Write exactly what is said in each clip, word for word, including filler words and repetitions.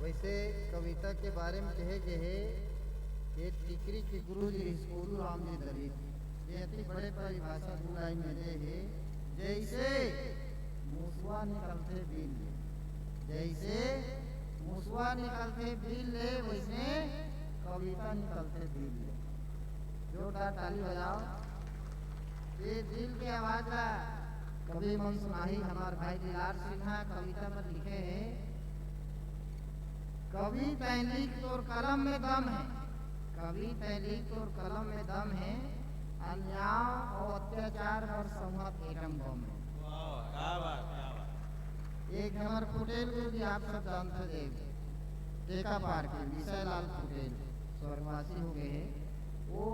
वैसे कविता के बारे में कहे गए हे, ये टिकरी के गुरु जी स्कूल राम जी दलित, ये अति बड़े परिभाषा दू लाइन में दे हे। जैसे मुसवा निकलथे बिल ले, जैसे मुसवा निकलथे बिल ले, वैसने कविता निकलथे बिल ले। जोरदार ताली बजाओ। ये दिल के आवाज ला कवि मन सुनाही हमार भाई लीलार सिन्हा कविता में लिखे हे, कवि तैं लिख तोर कलम में दम हे, कवि तैं लिख तोर कलम में दम हे, अन्याय और अत्याचार बर संवत एटम बम हे। वाह, वाह, क्या बात, क्या बात। एक हमर फुटेल गुरु जी आप सब जानते देव, टेका पार के विषय लाल फुटेल स्वर्गवासी हो गए हे। वो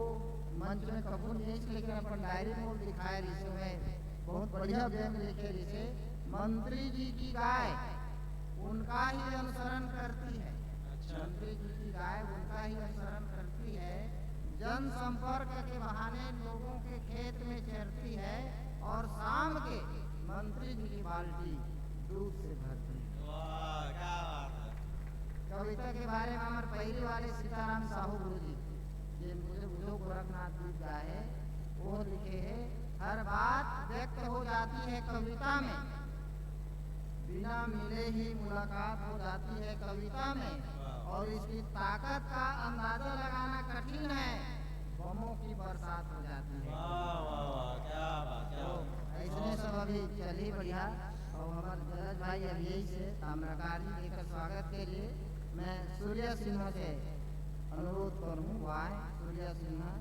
मंच में कबू नहीं आइस, लेकिन अपन डायरी में वो दिखाए रहिस, मैं बहुत बढ़िया व्यंग लिखे रहिस हे, मंत्री जी की गाय उनका ही अनुसरण करती है। अच्छा। मंत्री जी की गाय उनका ही अनुसरण करती है, जनसंपर्क के बहाने लोगों के खेत में चरती है और शाम के मंत्री जी की बाल्टी दूध से भरती है। वाह, क्या बात है। कविता के बारे में हमर पैरी वाले सीताराम साहू गुरु जी, जे मुझे बुझो गोरखनाथ गीत गाए हे, वो लिखे हे, हर बात व्यक्त हो जाती है कविता में, बिना मिले ही मुलाकात हो जाती है कविता में, और इसकी ताकत का अंदाजा लगाना कठिन है, बमों की बरसात हो जाती है। वाह, वाह, वाह, क्या बात, क्या तो बात। ऐसने सब अभी चली बढ़िया, और हमारे जलज भाई अभी यही से ताम्रकार जी के स्वागत के लिए मैं सूर्या सिन्हा से अनुरोध करूँ, वाह सूर्या सिन्हा,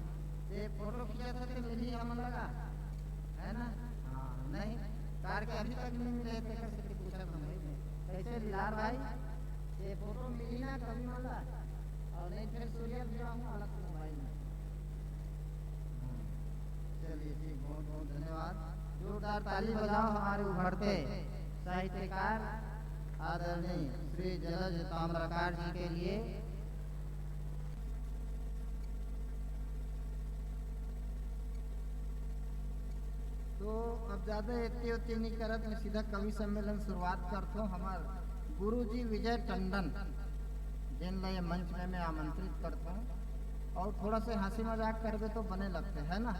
ये फोटो खींचा था तो मिली हमन लगा, है ना? हाँ, नहीं, कार के अभी तक नहीं मिले थे, कैसे कि पूछा था भाई ने। कैसे लीलार भाई, ये फोटो मिली ना कभी मन ला, और नहीं फिर सूर्या भी आऊँ अलग से मोबाइल में। हाँ, चलिए ठीक, बहुत बहुत धन्यवाद। जोरदार ताली बजाओ हमारे उभरते साहित्यकार आदरणीय श्री जलज ताम्रकार जी के लिए। तो अब ज्यादा एती ओती नहीं करत, मैं सीधा कवि सम्मेलन शुरुआत करथों। हमार गुरुजी विजय टंडन, जिन ला ये मंच में मैं आमंत्रित करथों, और थोड़ा से हंसी मजाक करबे तो बने लगथे, है ना?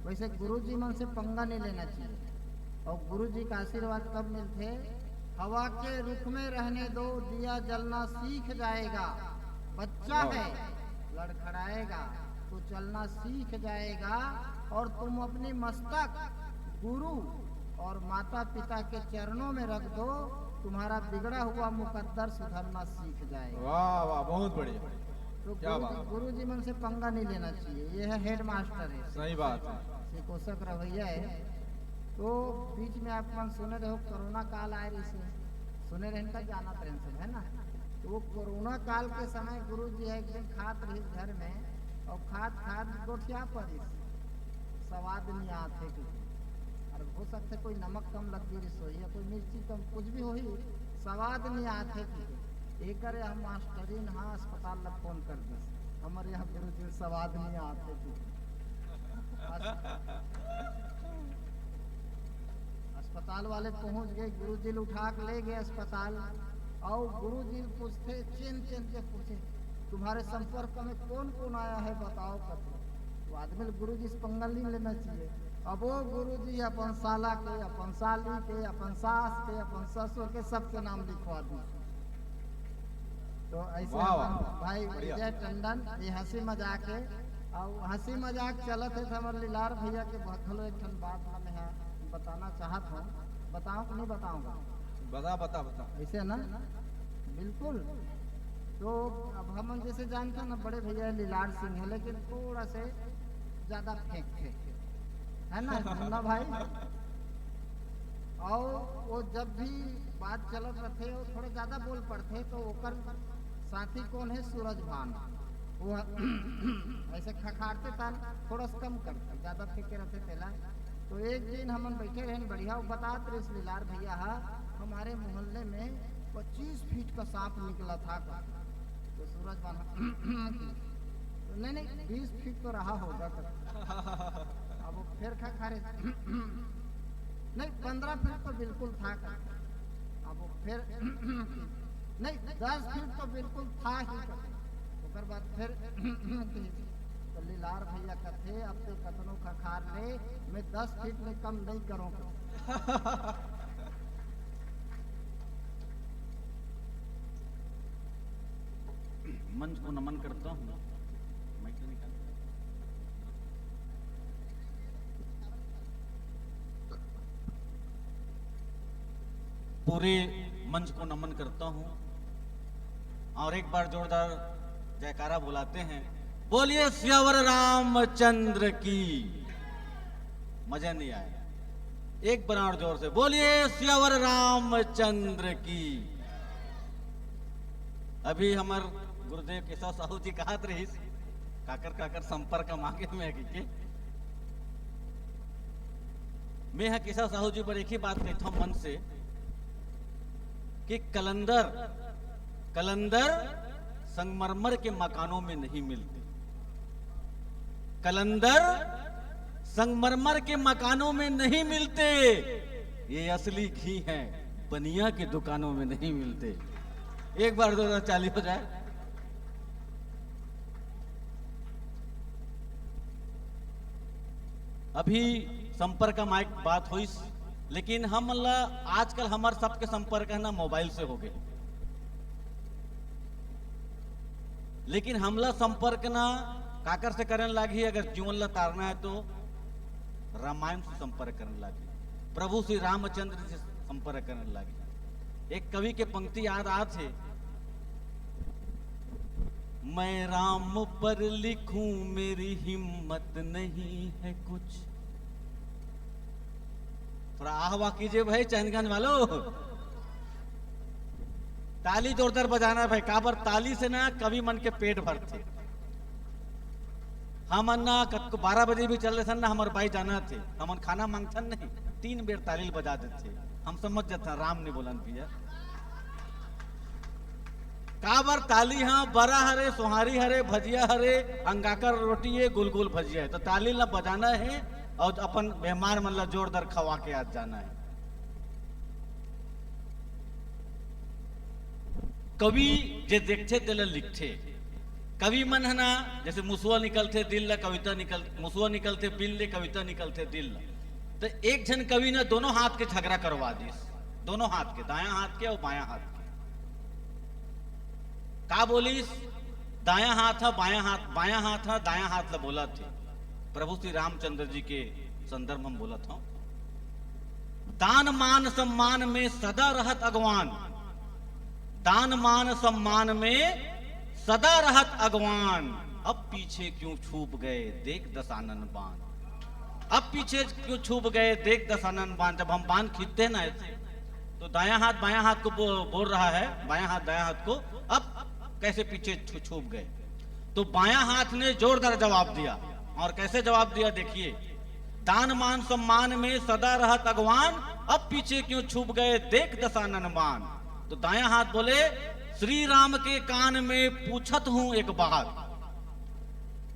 वैसे गुरुजी मन से पंगा नहीं लेना चाहिए। और गुरुजी का आशीर्वाद कब मिलथे? हवा के रुख में रहने दो, दिया जलना सीख जाएगा। बच्चा वाह। है, लड़खड़ाएगा तो चलना सीख जाएगा, और तुम अपनी मस्तक गुरु और माता पिता के चरणों में रख दो, तुम्हारा बिगड़ा हुआ मुकद्दर सुधरना सीख जाएगा। वाह, वाह, बहुत बढ़िया। तो क्या गुरु जी, बात। गुरु जी मन से पंगा नहीं लेना चाहिए, ये है हेडमास्टर है। सही बात है। सिकोसक रवैया है। तो बीच में आप मन सुने रहो, कोरोना काल आए रहिस हे, सुने रहन का, जानत रहन सब, है ना? तो वो कोरोना काल के समय गुरु जी है, एक दिन खात रहिस घर में, और खात खात गोठिया परिस, स्वाद नहीं आत हे कि, और हो सकथे कोई नमक कम लग गई रहिस होही या कोई मिर्ची कम, कुछ भी होही, स्वाद नहीं आत हे कि। एकर यहाँ मास्टरीन हाँ अस्पताल ला फोन कर दिस, हमर यहाँ गुरु जी स्वाद नहीं आत हे कि। अस-, अस्पताल वाले पहुंच गए, गुरु जी ल उठा के ले गए अस्पताल। और गुरु जी पूछथे, चेन चेन के पूछे, तुम्हारे संपर्क में कौन कौन आया है, बताओ, कथे। तो आदमी ल गुरु जी से पंगा नहीं लेना चाहिए। अब वो गुरु जी अपन साला के, अपन साली के, अपन सास के, अपन ससुर के, सबके नाम लिखवा दी। तो ऐसे वाह, वाह। हमारे भाई बढ़िया। विजय टंडन, ये हंसी मजाक है। और हंसी मजाक चलत है तो हमारे लीलार भैया के बहुत घलो एक ठन बात मैं यहाँ बताना चाहत हूँ। बताऊँ कि नहीं बताऊँगा? बता, बता, बता। ऐसे ना? बिल्कुल। तो अब हम जैसे जानते हैं ना, बड़े भैया लीलार सिंह है, लेकिन थोड़ा से ज्यादा फेंकथे, है ना मुन्ना भाई? और वो जब भी बात चलत रहथे, वो थोड़ा ज्यादा बोल पड़थे, तो ओकर साथी कौन है? सूरज भान। वो ऐसे खखारथे तन, थोड़ा सा कम करथे, ज्यादा फेंके रहथे तेला। तो एक दिन हमन बैठे रहन, बढ़िया वो बतात रहिस लीलार भैया हा, हमारे मोहल्ले में पच्चीस फीट का सांप निकला था। तो सूरज भान, तो नहीं, नहीं, बीस फीट तो रहा होगा। तो अब वो फिर खखारे, नहीं, पन्द्रह फीट तो बिल्कुल था। अब वो फिर नहीं, दस फीट तो बिल्कुल था ही कथे। ओकर बाद फिर तो लीलार भैया कथे, "अब ते कतनो खखार ले, मैं दस फीट ले कम नहीं करों।" मंच को नमन करता हूँ। माइक तो निकाल। पूरे मंच को नमन करता हूँ और एक बार जोरदार जयकारा बुलाते हैं, "बोलिए सियावर रामचंद्र की।" मजा नहीं आया, एक बार और जोर से, "बोलिए सियावर रामचंद्र की।" अभी हमर गुरुदेव केशव साहू जी कहत रहिस, काकर काकर संपर्क मांगे में कि के मैं ह केशव साहू जी पर एक ही बात कहता हूं मन से कि कलंदर, कलंदर संगमरमर के मकानों में नहीं मिलते। कलंदर संगमरमर के मकानों में नहीं मिलते, ये असली घी है, बनिया के दुकानों में नहीं मिलते। एक बार दो ताली हो जाए। अभी संपर्क म आए के बात होइस, लेकिन हमन ला आजकल हमर सबके संपर्क है ना मोबाइल से हो गए, लेकिन हमला संपर्क ना काकर से करन लागही? अगर जीवन ला तारना है तो रामायण से संपर्क करन लागही, प्रभु श्री रामचंद्र से संपर्क करन लागही। एक कवि के पंक्ति याद आत हे, "मैं राम पर लिखूं, मेरी हिम्मत नहीं है कुछ।" थोड़ा आह वाह कीजिए भाई, चैनगंज वालों। ताली जोरदार बजाना है भाई, काबर ताली से ना कवि मन के पेट भरथे। हमन ना कतको बारह बजे भी चल देथन ना, हमर बाई जाना थे, हमन खाना मांगथन नहीं, तीन बेर ताली बजा देथे। हम समझ जाथन राम नहीं बोलन भैया। काबर ताली, हाँ, बरा हरे, सोहारी हरे, भजिया हरे, अंगाकर रोटी है, गुलगुल भजिया है, तो ताली ला बजाना है और अपन मेहमान मन ला जोरदार खवा के आज जाना है। कवि जे देखथे तेला लिखथे। कवि मन ह ना, जैसे मुसुआ निकलथे दिल ला, कविता निकल, मुसुआ निकलथे बिल ले, कविता निकलथे दिल ला। तो एक झन कवि ने दोनों हाथ के झगड़ा करवा दिस, दोनों हाथ के, दायां हाथ के और बायां हाथ के। का बोलिस? दायां हाथ ह, बायां हाथ, बायां हाथ ह, दायां हाथ ला बोलत हे। प्रभु श्री रामचंद्र जी के संदर्भ हम बोलत हौं। दान मान सम्मान में सदा रहत अगवान, दान मान सम्मान में सदा रहत अगवान, अब पीछे क्यों छूप गए देख दशानन बान। अब पीछे क्यों छूप गए देख दशानन बान। जब हम बान खींचते हैं ना ऐसे, तो दायां हाथ बायां हाथ को बो-, बोल रहा है, बायां हाथ दायां हाथ को, "अब कैसे पीछे छू-, छूप गए?" तो बायां हाथ ने जोरदार जवाब दिया। और कैसे जवाब दिया, देखिए, "दान मान सम्मान में सदा रहत अगवान, अब पीछे क्यों छूप गए देख दशानन बान।" तो दायां हाथ बोले, "श्री राम के कान में पूछत हूं एक बात,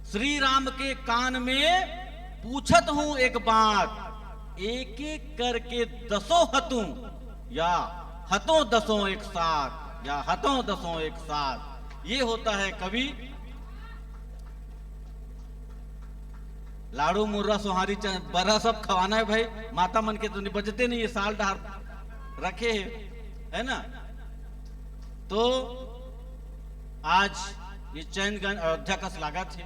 श्री राम के कान में पूछत हूं एक बात, एक एक करके दसों हतों या हतों दसों एक साथ, या हतों दसों एक साथ।" ये होता है कवि। लाड़ू, मुर्रा, सोहारी, च-, बरा सब खवाना है भाई। माता मन के तो नहीं बजते नहीं, ये साल डहार रखे है, है ना? तो आज ये चैनगंज अयोध्या कस लागत हे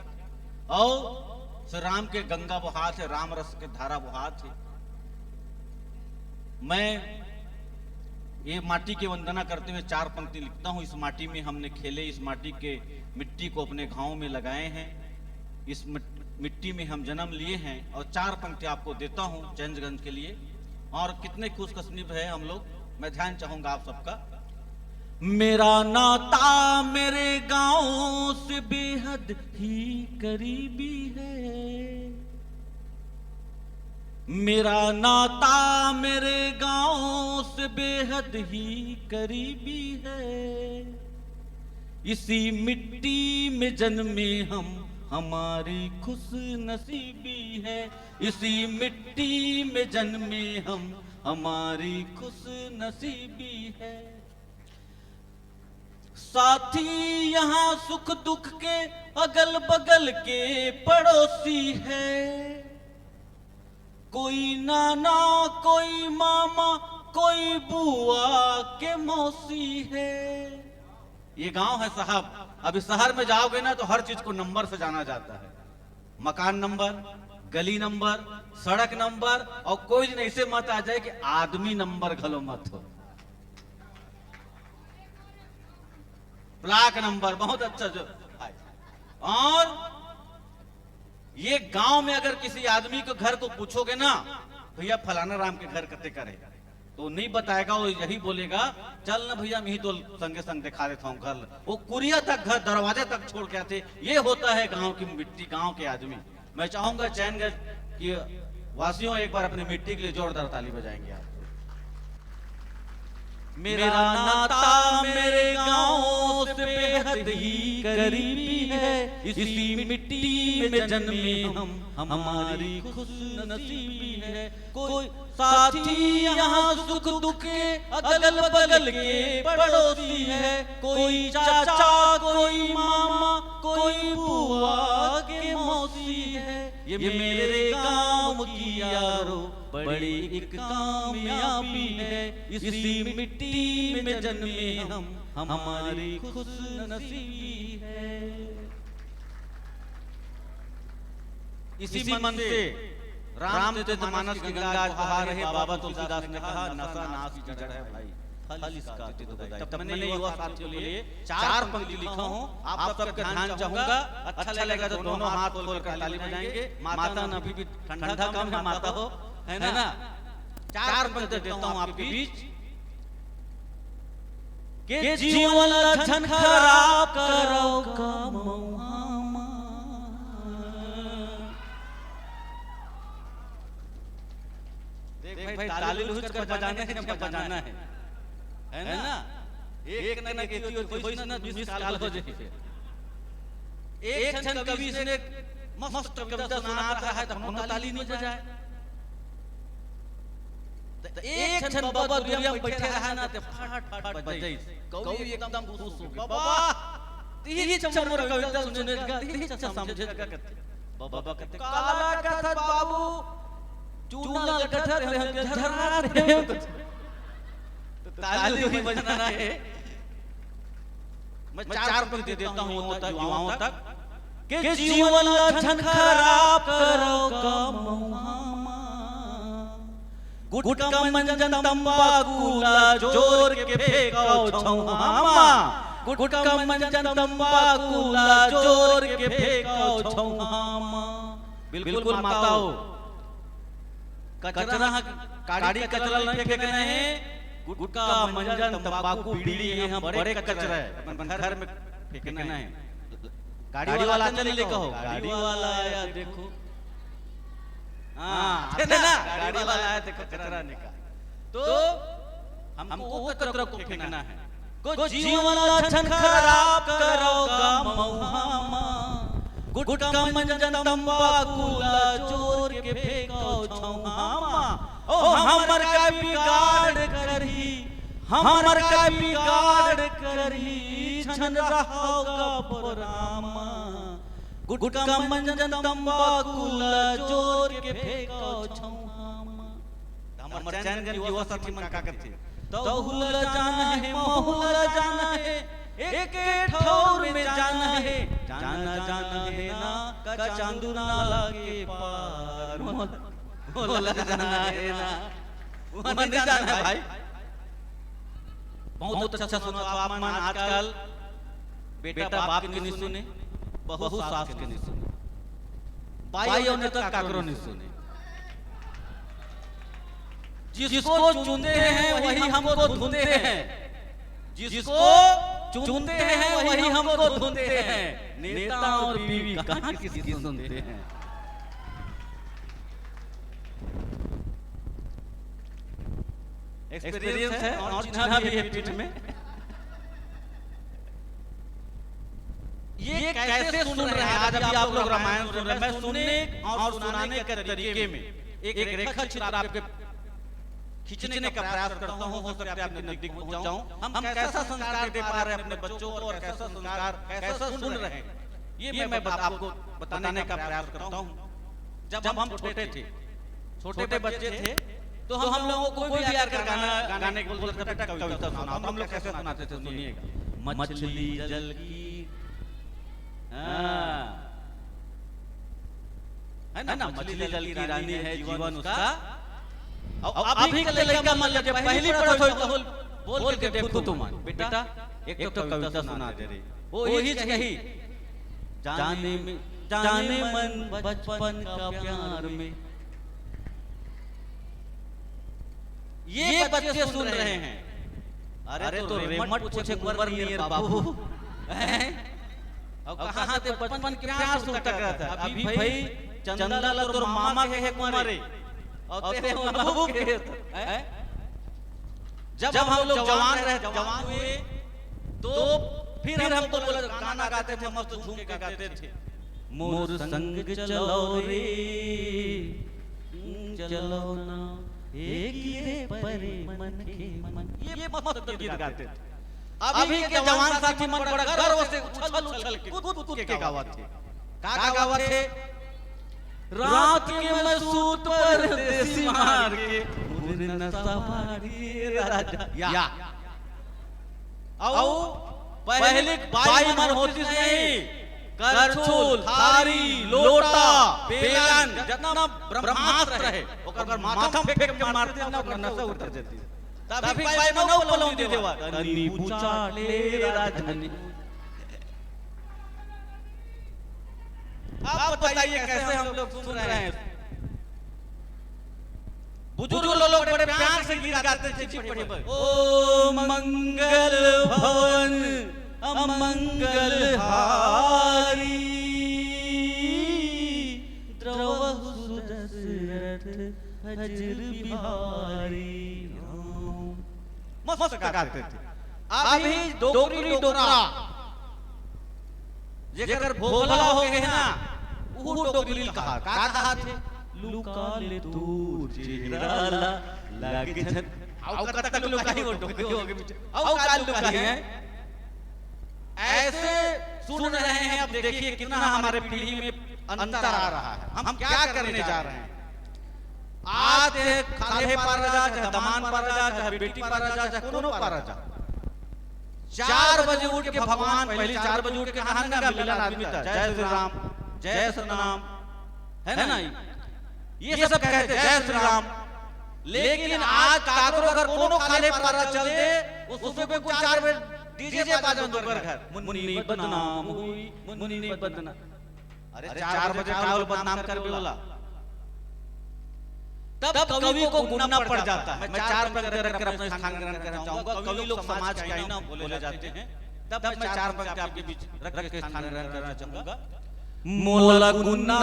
और श्री राम के गंगा बोहात हे, राम रस के धारा बोहात हे। मैं ये माटी की वंदना करते हुए चार पंक्ति लिखता हूँ। इस माटी में हमने खेले, इस माटी के मिट्टी को अपने घावों में लगाए हैं, इस मिट-, मिट्टी में हम जन्म लिए हैं। और चार पंक्ति आपको देता हूँ चैनगंज के लिए। और कितने खुशनसीब है हम लोग, मैं ध्यान चाहूंगा आप सबका। मेरा नाता मेरे गांव से बेहद ही करीबी है, मेरा नाता मेरे गांव से बेहद ही करीबी है। इसी मिट्टी में जन्मे हम, हमारी खुशनसीबी है। इसी मिट्टी में जन्मे हम, हमारी खुशनसीबी है। साथी यहाँ सुख दुख के अगल बगल के पड़ोसी है। कोई नाना, कोई मामा, कोई बुआ के मौसी है। ये गांव है साहब, अभी शहर में जाओगे ना तो हर चीज को नंबर से जाना जाता है। मकान नंबर, गली नंबर, सड़क नंबर, और कोई दिन ऐसे मत आ जाए कि आदमी नंबर घलो मत हो। प्लाक नंबर, बहुत अच्छा जो भाई। और ये गांव में अगर किसी आदमी के घर को पूछोगे ना, "भैया फलाना राम के घर कते करे?" तो नहीं बताएगा, वो यही बोलेगा, "चल ना भैया, मैं ही तो संगे संग दिखा देता हूँ घर।" वो कुरिया तक घर, दरवाजे तक छोड़ के आते। ये होता है गांव की मिट्टी, गांव के आदमी। मैं चाहूंगा चैनगंज की वासियों, एक बार अपनी मिट्टी के लिए जोरदार ताली बजाएंगे आप। मेरा नाता मेरे गांव से बेहद ही करीबी है। इसी मिट्टी में जन्मे हम, हमारी खुशनसीबी है। कोई साथी यहाँ सुख दुख के अगल बगल के पड़ोसी है। कोई चाचा, कोई मामा, कोई बुआ के मौसी है। ये मेरे गांव की यारो बड़ी एक कामयाबी है। इसी मिट्टी में जन्मे हम, हमारी खुशनसीबी है। इसी मन से रामचरित मानस की गंगा आज बहा रहे बाबा तुलसीदास ने कहा, "नशा नाश की जड़ है भाई, फल इसका अति दुखदाई।" तब मैंने युवा साथियों के लिए चार पंक्ति लिखा हूँ, आप सबका ध्यान चाहूंगा। अच्छा लगेगा तो दोनों हाथ खोलकर ताली बजाएंगे। माता न अभी भी ठंडा कम है, माता हो, है ना? चार पंक्ति देता हूँ आपके बीच। के जीवन ला झन खराब करव का मौहा मा। देख भाई, ताली लुहुच कर बजाना है, बजाना है, है ना? एक ना एक होइस ना, मिस कॉल हो जाए। एक झन कवि इसने मस्त कविता सुना रहा है, तो कोनो ताली नहीं बजाए। त एक झन बाबा दुरिया में बैठे रहा ना, ते फट फट बजाइस। कवि एकदम खुश हो गए, "बाबा, तिही च मोर कविता सुनेगा, तिही च समझेगा।" बाबा कहते, "काला कथस बाबू, चूना ल कथस, झरा रहे हो।" तो ताली भी बजाना है। मैं चार पंक्ति देता हूँ युवाओं तक, युवाओं तक। के जीवन ला झन खराब करव का मौहा मा। गुटखा मंजन तंबाकू ला जोर के फेंकव छौहा मा। गुटखा मंजन तंबाकू ला जोर के फेंकव छौहा मा। बिल्कुल माताओ, कचरा ह काड़ी कचरा ल नहीं फेंकना है। गुटखा, मंजन, तंबाकू, बीड़ी, ये ह बड़े कचरा है, अपन घर में फेंकना है। गाड़ी वाला आते नहीं लेकर हो, गाड़ी वाला आया देखो, हाँ, है ना? गाड़ी वाला आया देखो, कचरा निकाल। तो हमको वो कचरा को फेंकना है। को जीवन ला झन खराब करव का मौहा मा। गुटखा मंजन तंबाकू ला जोर के फेंकव छौहा मा। ओ हमर का बिगाड़ करही, हमर का बिगाड़ करही, झन रहव का परामा। गुटखा मंजन तंबाकू ला जोर के फेंकव छौहा मा। त हमर चैनगंज युवा साथी मन का करथे? तहू ला जाना हे, महू ला जाना हे, एक ठौर में जाना हे, जाना जाना हे ना, का चांदू नाला के पार। मोला, मोला जाना हे ना, वहाँ नहीं जाना है भाई। बहुत अच्छा सुना तो आप मन आजकल बेटा बाप के नहीं सुने, बहू सास के नहीं सुने, बाई और नेता काकरो नहीं सुने। जिसको चुनते हैं वही हमको धुनते हैं, जिसको चुनते हैं वही हमको धुनते हैं। नेता और बीवी कहाँ किसकी सुनते हैं? एक्सपीरियंस है और चिन्हा भी है पीठ में। ये कैसे सुन रहे हैं? आज अभी आप लोग रामायण सुन रहे हैं, मैं सुनने और सुनाने के तरीके में एक, एक रेखा चित्र आपके खींचने का प्रयास करता हूँ, हो सकता है आपके नजदीक पहुंच जाऊं। हम कैसा संस्कार दे पा रहे हैं अपने बच्चों को और कैसा संस्कार, कैसा सुन रहे हैं, ये मैं बता, आपको बताने का प्रयास करता हूँ। जब हम छोटे थे, छोटे बच्चे थे, तो हम लोगों को कोई भी आकर गाना गाने को बोलता था, "बेटा, कविता सुनाओ।" हम लोग कैसे सुनाते थे, सुनिएगा। मछली जल की, हाँ, है ना, मछली जल की रानी है, जीवन उसका। और अभी के लड़का मन ले, जब पहली पढ़त होई तो बोल के देखो तुम, "बेटा, एक तो कविता सुना दे रे।" वो ही कही, "जाने में, जाने मन बचपन का प्यार में।" ये बच्चे सुन रहे हैं। अरे तो रेमट पूछे कुंवर नियर बाबू। हैं? अब कहाँ से बचपन के प्यार सुन तक रहा था? अभी भाई चंदा ला तोर मामा के है कुंवर है। और तेरे वो बाबू के हैं? जब हम लोग जवान रहे, जवान हुए, तो फिर हमको बोला, गाना गाते थे, मस्त झूम के गाते थे। मोर संग चलो रे, चलो ना, एक रे परे मन के मन। ये मस्त गीत गाते थे। अभी के जवान साथी मन बड़ा गर्व से उछल उछल के, कूद कूद के गावत थे। का गावत थे? रात के मैं सूत परदेसी मार के, पूरे नशा भारी राजा। या। अउ पहली बाई मन होतिस नहीं, करछुल, थारी, लोटा, बेलन, जतना ब्रह्मास्त्र है, ओकर माथा में फेंक के मार देना, ओकर नशा उतर जाती। तभी बाई मन अउ पलौंदी देवा, तनी बुचाले राजनी। आप बताइए कैसे हम लोग सुन रहे हैं? बुजुर्ग लोग बड़े प्यार से गीत गाते थे, जी पढ़े पर। ओ मंगल भवन अमंगल हारी, द्रवहु सुदशरथ अजर बिहारी। मस्त गाते थे। अभी डोकरी डोकरा जेकर भोभला हो गए ना, वो डोकरी कहा, का कहा थे? लुका ले तोर चेहरा ला, लागे झन। अउ कतक लुकाही वो डोकरी हो गए, अउ का लुकाही है? ऐसे सुन रहे हैं। अब देखिए कितना हमारे पीढ़ी में अंतर आ रहा है, हम क्या करने जा रहे हैं। आज खाल्हे पारा जा, चाहे दमान पारा जा, चाहे बेटी पारा जा, चाहे कोनो पारा जा, चार बजे उठ के भगवान, पहले चार बजे उठ के नहाने का मिलन आदमी था, जय श्री राम, जय श्री राम, है ना? ये सब कहते जय श्री राम। लेकिन आज काकरो घर कोनो खाल्हे पारा चल दे, वो सुबह को चार बजे डीजे बाजा उनकर घर, मुन्नी बदनाम हुई, मुन्नी बदनाम। अरे, चार बजे का बदनाम करबे ओला? तब कवि को गुनना पड़ जाता है। मैं चार पंक्ति रख कर अपना स्थान ग्रहण करना चाहूंगा। कवि लोग समाज के आईना बोले जाते हैं, तब मैं चार पंक्ति आपके बीच रख के स्थान ग्रहण करना चाहूंगा। मोला गुनना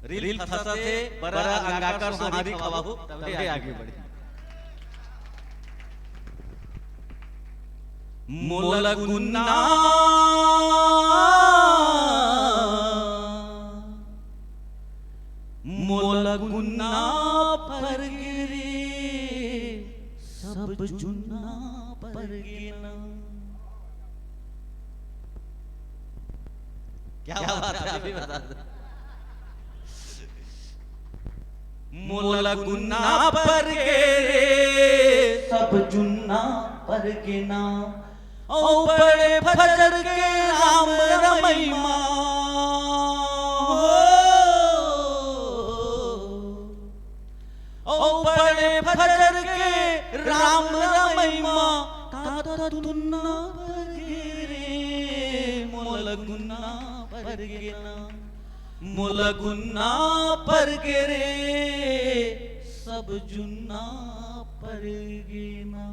रील फंसत हे, बरा अंगाकर सोहारी खवाहू, तभे आगे बढ़ी। मोला गुनना, मोला गुनना परगे रे, सब जुन्ना परगे ना। क्या बात है, अभी बता दो। मोला गुनना परगे रे, सब जुन्ना परगे ना। ओ बड़े फजर के राम रमई मा, ओ बड़े फजर के राम रमई मा, तात तुन्ना परगे रे, मोला गुनना परगे ना, मोला गुनना परगे रे, सब जुन्ना परगे ना।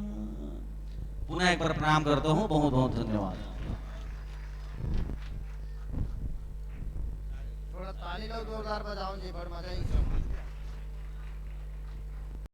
पुनः एक बार प्रणाम करता हूँ, बहुत बहुत धन्यवाद। थोड़ा ताली लोग जोरदार बजाओ जी, बड़ मजा ही।